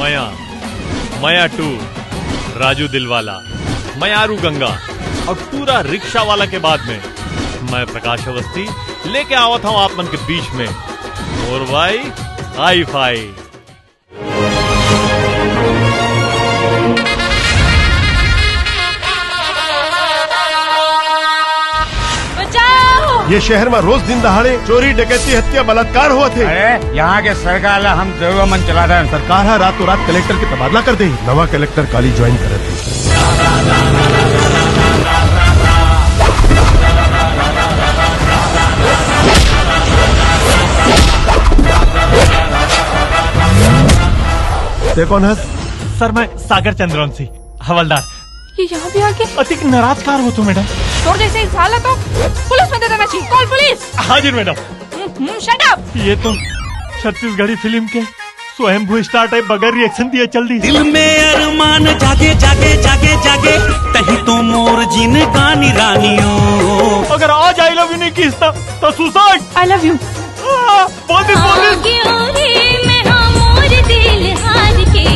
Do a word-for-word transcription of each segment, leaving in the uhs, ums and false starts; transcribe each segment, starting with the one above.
मया, मया टू, राजू दिलवाला, मयारू गंगा और टूरा रिक्शा वाला के बाद में मैं प्रकाश अवस्थी लेके आवत हूँ आप मन के बीच में मोर भाई हाई फाई। बचाओ! ये शहर में रोज दिन दहाड़े चोरी, डकैती, हत्या, बलात्कार होवत हे। अरे, यहाँ के सरकार ला हम जरूर मन चला देन। सरकार हा रातों रात कलेक्टर के तबादला कर दे। नवा कलेक्टर काली ज्वाइन करत हे। ते कौन हस? सर, मैं सागर चंद्रवंशी, हवलदार। ये यहाँ भी आ गया? अतिक नाराज कार हो तो, मैडम। तोर जैसे इंसान ला तो पुलिस में दे देना चाहिए। Call police. हाजिर, मैडम। हम्म, shut up। ये तो छत्तीसगढ़ी फिल्म के स्वयंभू स्टार टाइप बगैर रिएक्शन दिए चल दी। दिल में अरमान जागे, जागे, जागे, जागे, तही तो मोर जिनगानी रानियो। अगर आज आई लव यू नहीं किस तो, तो सुसाइड। I love you। बोल दे, बोल दे। आगे ओहे में हमर दिल हार के,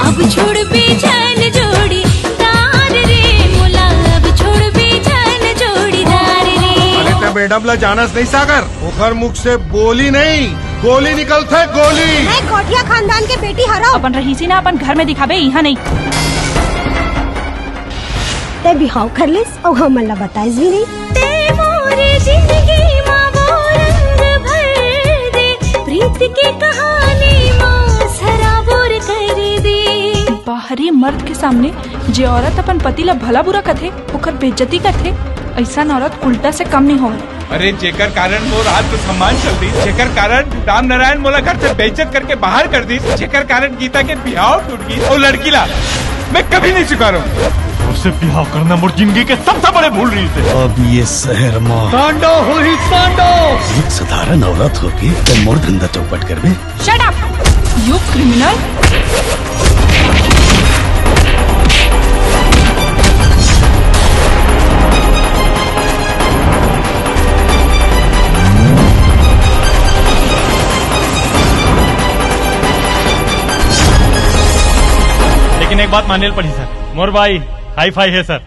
अब छोड़बे झन जोड़ी दार रे मोला, अब छोड़बे झन जोड़ी दार रे। अरे ते मैडम ला जानस नहीं सागर, ओकर मुख से बोली नहीं, गोली निकलथे, गोली। मैं गौटिया खानदान के बेटी हरव। अपन रहीसी ना अपन घर में दिखाबे, यहाँ नहीं। ते बिहाव कर लेस अउ हमन ला बताइस भी नहीं। ते मोरे जिंदगी मा वो रंग भर दे, प्रीत के कहानी मा सराबोर कर दे। बाहरी मर्द के सामने जे औरत अपन पति ला भला बुरा कथे, ओकर बेइज्जती करथे, अइसन औरत कुलटा से कम नहीं होवे। अरे, जेकर कारण मोर आत्मसम्मान चल दिस, जेकर कारण राम नारायण मोला घर से बेइज्जत करके बाहर कर दिस, जेकर कारण गीता के बिहाव टूट गिस, वो लड़की ला मैं कभी नहीं स्वीकारंव। उससे बिहाव करना मोर जिंदगी के सबसे बड़े भूल रहिसे। अब ये शहर मा तांडव होही, तांडव। एक साधारण औरत होके ते मोर धंधा चौपट करबे। Shut up, you criminal। लेकिन एक बात माने ल पड़ही सर, मोर भाई हाई फाई हे सर।